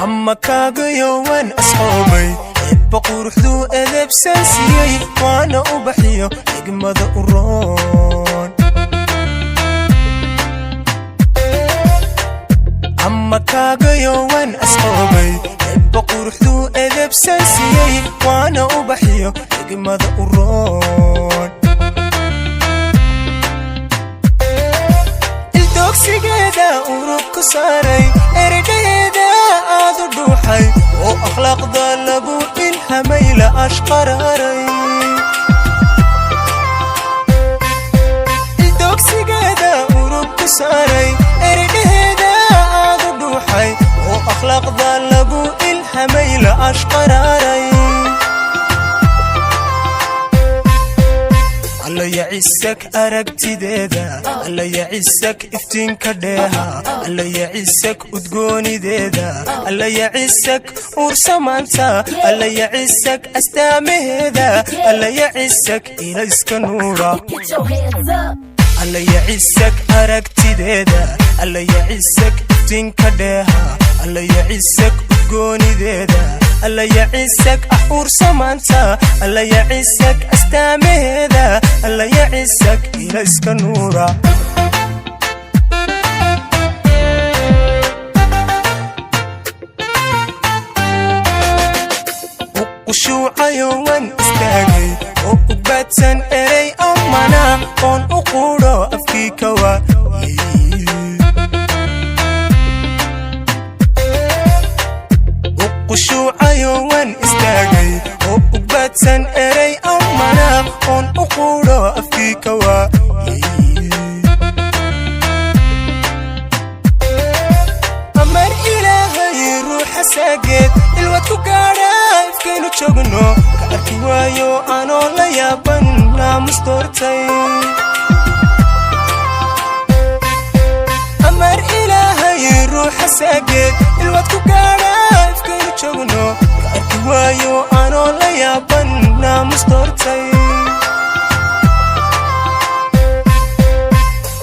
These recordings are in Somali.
Ama kaagayo waan asqoobay, Eebba quruxduu edebsan siiyey, waana ubaxiyo xigmada u roon. Ama kaagayo waan asqoobay, Eebba quruxduu edebsan siiyey, waana ubaxiyo xigmada u roon. Ildoogsigeeda urug ku saaray, eredhaheeda aad u dhuuxay, oo akhlaaqda lagu ilhamay, la ashqaraaray. Ildoogsigeeda urug ku saaray, eredhaheeda aad u dhuuxay, oo akhlaaqda lagu ilhamay, la ashqaraaray. Alla yacisak aragtideeda, Alla yacisak iftiinka dheeha, Alla yacisak udgoonideeda, Alla yacisak uursamaanta, Alla yacisak astaamaheeda, Alla yacisak ilayska nuura. Get your hands up. Alla yacisak aragtideeda, Alla yacisak iftiinka dheeha, Alla yacisak udgoonideeda, Alla yacisak ursamaanta, Alla yacisak astaamaheeda, Alla yacisak ilayska nuura. U qushuucayo waan istaagay oo u baadsan erey ammana oon u quudho afkii ka waayey. U qushuucayo waan istaagay oo u baadsan erey ammana oon u quudho afkii ka waayey. Amar Ilaahay ruuxa saageed ilwad ku gaadha, ifkaynu joogno ka arki waayo anoo la yaaban naamus doortay. Amar Ilaahay ruuxa saageed ilwad ku gaadha, ifkaynu joogno ka arki waayo anoo la yaaban naamus doortay.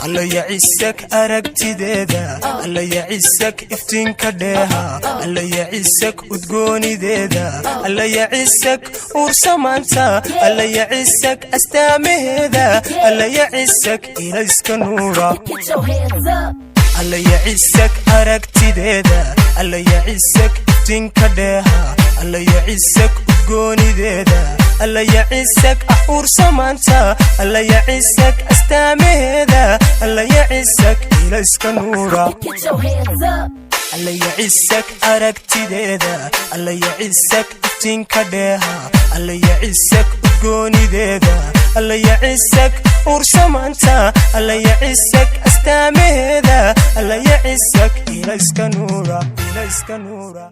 Alla yacisak aragtideeda, Alla yacisak iftiinka dheeha, Alla yacisak udgoonideeda, Alla yacisak uursamaanta, Alla yacisak astaamaheeda, Alla yacisak ilayska nuura. Get your hands up. Alla yacisak aragtideeda, Alla yacisak iftiinka dheeha, Alla yacisak udgoonideeda, Alla yacisak uursamaanta, Alla yacisak astaamaheeda, Alla yacisak ilayska nuura. Get your hands up. Alla yacisak aragtideeda, Alla yacisak iftiinka dheeha, Alla yacisak udgoonideeda, Alla yacisak uursamaanta, Alla yacisak astaamaheeda, Alla yacisak ilayska nuura, ilayska nuura.